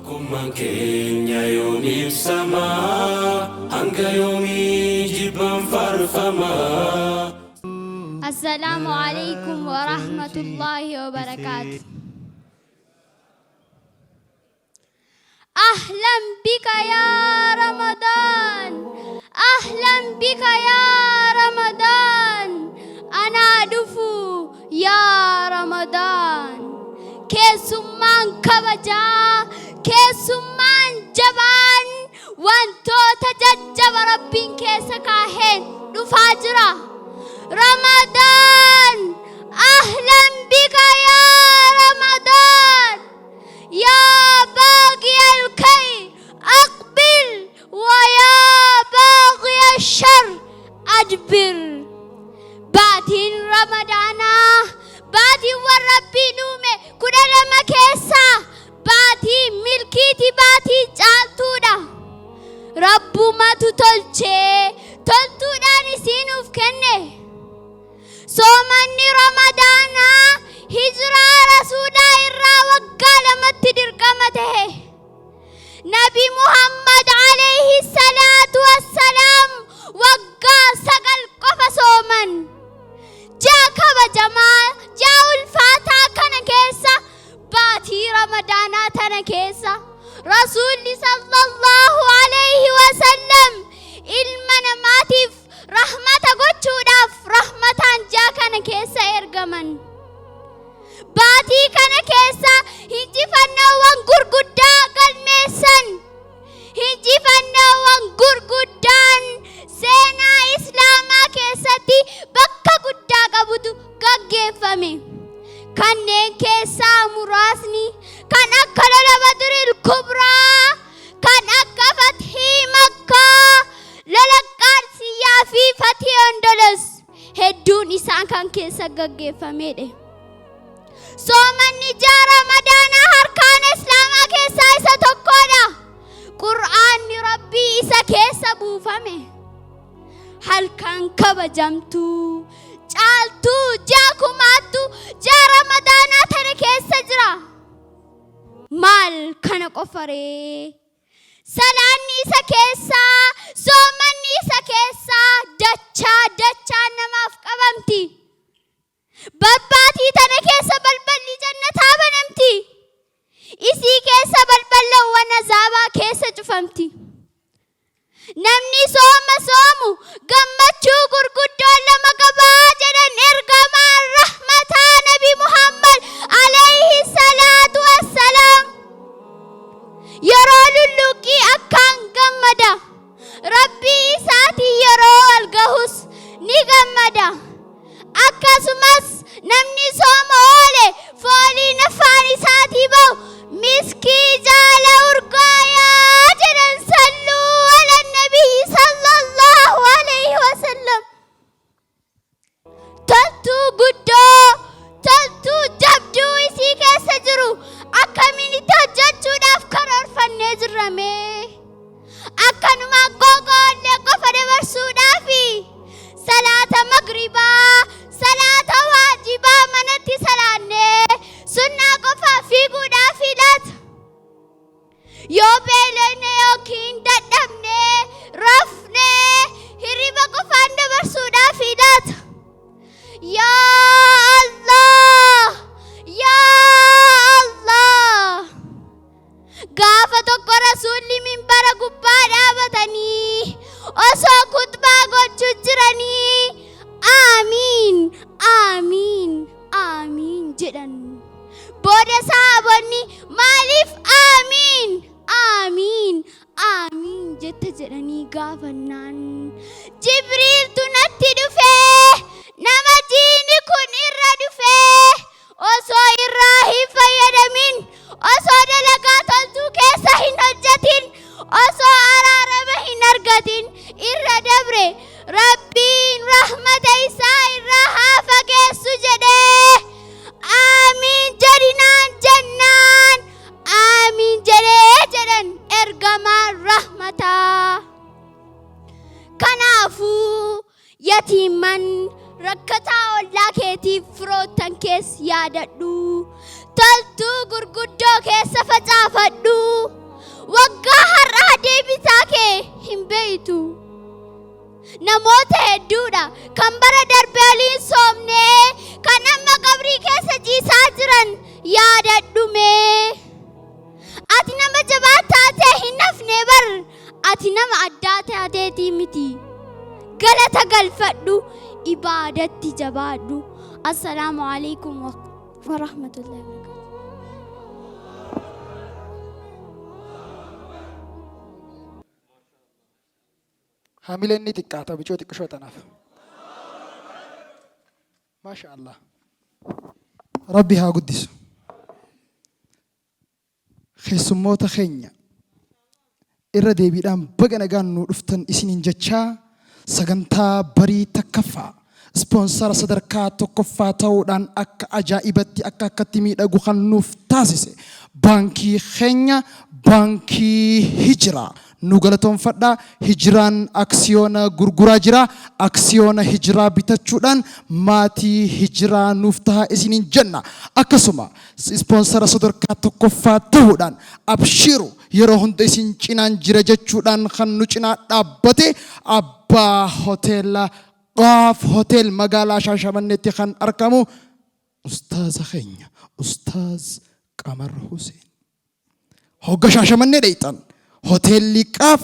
Tokkummaan keenya yoom ibsama? Hanga yoomii jibbaan faarfama? Assalaamu alaikum wa rahmatullahi wa barakaatu. Ahlan bika yaa Ramadaan. Ahlan bika yaa Ramadaan. Anaa dhufu yaa Ramadaan. Keessummaan kabajaa, keessummaan jabaan wantoota jajjaba Rabbiin keessa kaaheen dhufaa jira. Ramadaan ahlan bika yaa Ramadaan. Yaa baaghi al-khayr aqbil wa yaa baaghi ash-shar adbir. Baatiin Ramadaanaa baatiiwwan Rabbiin uume 12 keessaa baatii milkiiti, baatii caaltuudha. Rabbumatu tolchee toltuudhaan isii nuuf kenne. Soomanni Ramadaanaa hijiraa Rasuulaa irraa waggaa lamatti dirqama tahe. Nabi Muhammad alayhi salaatu wassalaam waggaa 9 qofa sooman. Ji'a kabajamaa, ji'a ulfaataa kana keessa, baatii Ramadaanaa tana keessa Rasuulli sallallahu alayhi wasallam ilma namaatiif rahmata gochuudhaaf rahmataan ji'a kana keessa ergaman. Baatii kana keessa hinjifannoowwan gurguddaa galmeessan. Hinjifannoowwan gurguddaan seenaa Islaamaa keessatti bakka guddaa qabutu gaggeeffame. Kanneen keessaa muraasni kan akka lola Badril Kubraa, kan akka Fathii Makkaa, lola Qaadsiyyaa fi Fathii Ondolos hedduun isaan kan keessa gaggeeffamedha. Soomanni ji'a Ramadaanaa harkaana Islaamaa keessaa isa tokkodha. Qur'aanni Rabbii isa keessa buufame. Halkan kabajamtuu caaltuu ji'a kumaattu ji'a Ramadaanaa tana keessa jira. Maal kana qofaree? Salaanni isa keessaa, soomanni isa keessaa dachaa dachaan namaaf qabamti. Barbaatii tana keessa balballi jannataa banamti. Isii keessa balballawwan azaabaa keessa cufamti. Namni sooma soomu gammachuu gurguddoo lama qabaa jedhan ergamaan rahmataa Nabi Muhammad alayhi salaatu wassalaam. Yeroo lulluuqqii akkaan gammada. Rabbii isaatiin yeroo wal gahus ni gammada. Akkasumas namni sooma oole fooliin afaan isaatii ba'u miskii jaala urgaayaa jedhan salluu ala nabiyyi sallallahu alayhi wasallam. Toltuu guddoo, toltuu jabduu isii keessa jiru akkamiin itti hojjechuudhaaf karoorfannee jirra mee? Akkanumaan qoqoollee qofa dabarsuudhaafi salaata magribaa, salaata waajibaa manatti salaannee sunnaa qofaa fiiguudhaafi laata? Yoo beelofne yookiin dadhabne rafne hirriba qofaan dabarsuudhaafi laata? Yaa Allah! Yaa Allah! Gaafa tokko Rasuulli minbara gubbaa dhaabatanii osoo khuxbaa gochuu jiranii Aamiin, Aamiin, Aamiin jedhan. Booda sahaabonni maaliif Aamiin, Aamiin, Aamiin jette jedhanii gaafannaan Jibriiltu natti dhufee nama jiini kun irra dhufee osoo irraa hin fayyadamin, osoo dalagaa toltuu keessa hin hojjatin, osoo araarama hin argatin irra dabre Rabbiin rahmata isaa irraa haa fageessu jedhee aamiin jedhinaan jennaan aamiin jedhee jedhan ergamaan rahmataa. Kanaafuu Yatiimman, rakkataa ollaa keetiif firoottan kees yaadadhu. Toltuu gurguddoo keessa facaafadhu. beektu. Namoota hedduudha kan bara darbe waliin soomnee kan amma qabrii keessa ciisaa jiran yaadadhu mee. Ati nama jabaa taatee hin hafne bar ati nama addaa taateetii miti. Galata galfadhu ibaadatti jabaadhu. Assalaamu alaikum wa rahmatullahi wa barakatuh. Hamileen ni xiqqaata bicoo xiqqishoo tanaaf. Maasha Allah. Rabbi haa guddisu. Keessummoota keenya irra deebiidhaan baga nagaan nuu dhuftan isiniin jechaa sagantaa barii takkaffaa ispoonsara sadarkaa tokkoffaa ta'uudhaan akka ajaa'ibatti akka akkatti miidhagu kan nuuf taasise baankii keenya baankii Hijiraa nu galatoomfadha. Hijiraan aksiyoona gurguraa jira. Aksiyoona Hijiraa bitachuudhaan maatii Hijiraa nuuf taha isiniin jenna. Akkasuma ispoonsara sadarkaa tokkoffaa ta'uudhaan abshiru yeroo hunda isin cinaan jira jechuudhaan kan nu cinaa dhaabbate abbaa hoteela Qaaf Hotel magaalaa Shaashamanneetti kan arkamu ustaaza keenya Ustaaz Qamar Huseen. Hogga Shaashamannee dheyxan hoteelli Qaaf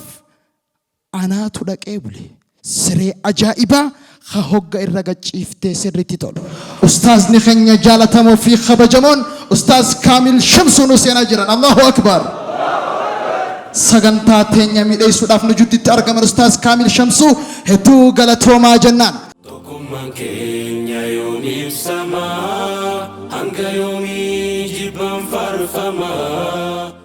anaatu dhaqee bule. Siree ajaa'ibaa ka hogga irra gad ciiftee sirritti tolu. Ustaazni keenya jaalatamoo fi kabajamoon Ustaaz Kaamil Shamsuu nu seenaa jiran. Allahu Akbar. Sagantaa teenya miidheessuudhaaf nu jidduutti argaman Ustaaz Kaamil Shamsuu hedduu galatoomaa jennaan. Tokkummaan keenya yoom ibsama? Hanga yoomii jibbaan faarfama?